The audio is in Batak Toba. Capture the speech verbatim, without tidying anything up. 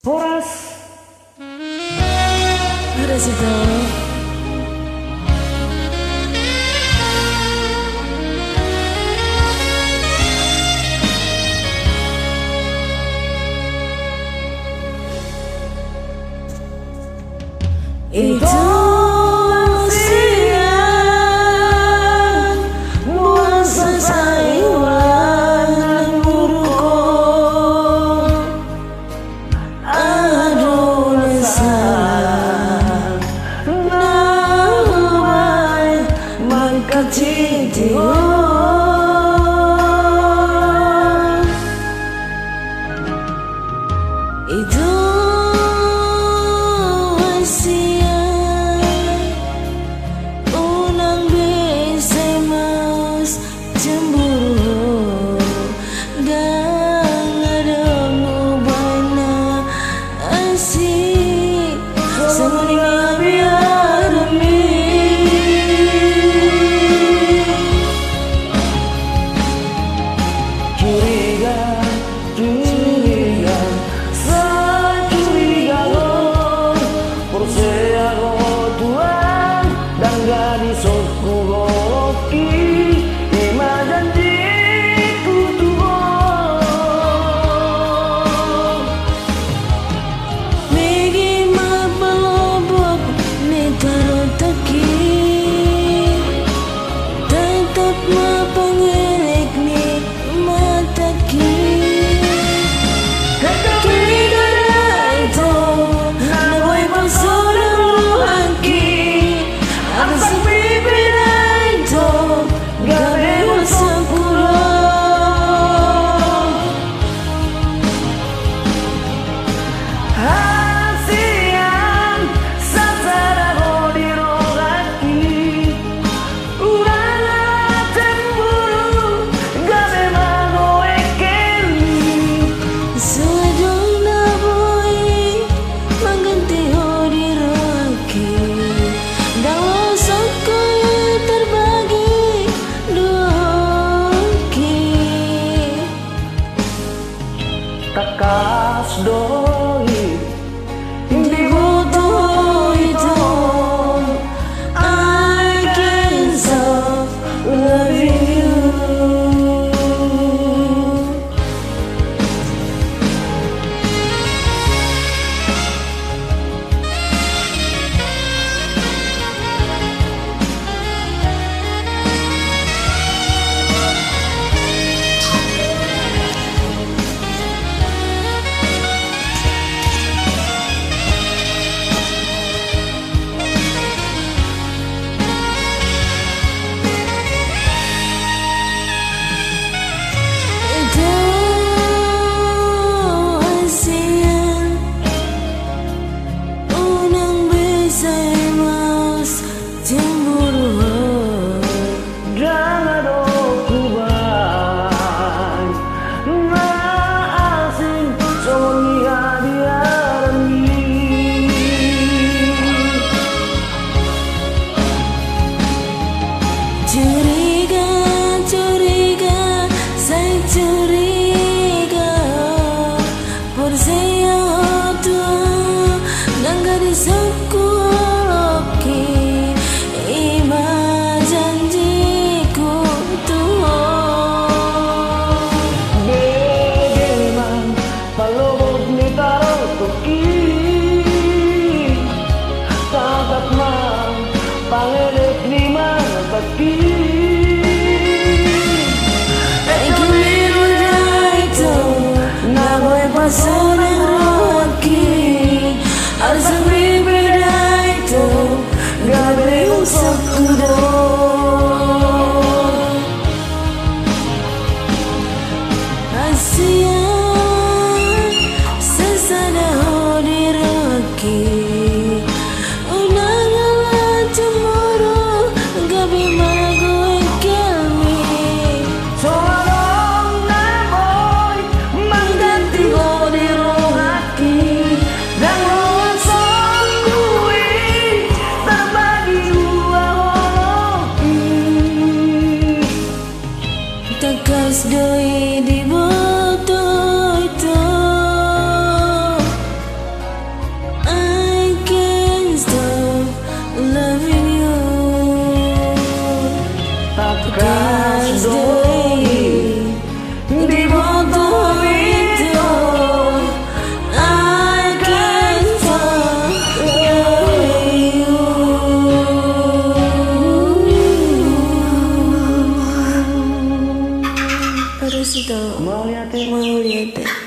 Horas. Horas ito. Ito sian boan sasaiwan muruk on. Adong na sahat na baen mangkacici ho. Ito hasian, unang be sai maos cemburu ho, ndang adong hubaen na asing songon i ma biarmi. Curiga, curiga, sai curiga ho. Porsea ho Tuhan, ndang gadisonku holongki, i ma janjiku tu ho. Megi ma palobok ni tarotangki, tatap ma pangelek ni matangki. Hami do da ito na boi pasonang rohangki, arsak pipi da ito gabe unsuk hu do. Hasian, sasada ho di rohangki. Unang cemburu, gabe mago engkelmi. So adong na boi mangganti ho di rohangki, ndang loas ho tarbagi dua hongki. Tangkas do i diboto ho ito, I can't stop loving you. Ito hasian, unang be sai maos cemburu ho. Ndang adong hubaen na asing songon i ma biarmi. Curiga, curiga, sai curiga. Porsea ho Tuhan, ndang gadisonku holongki, i ma janjiku tu ho. Bege ma palobok ni tarotangki, tatap ma pangelek ni matangki. Engkelmi do da ito na boi pasonang rohangki, arsak pipi da ito gabe unsuk hu do. Hasian, sasada ho di rohangki, unang ala cemburu gabe mago engkelmi. So adong na boi mangganti ho di roha Mauliate.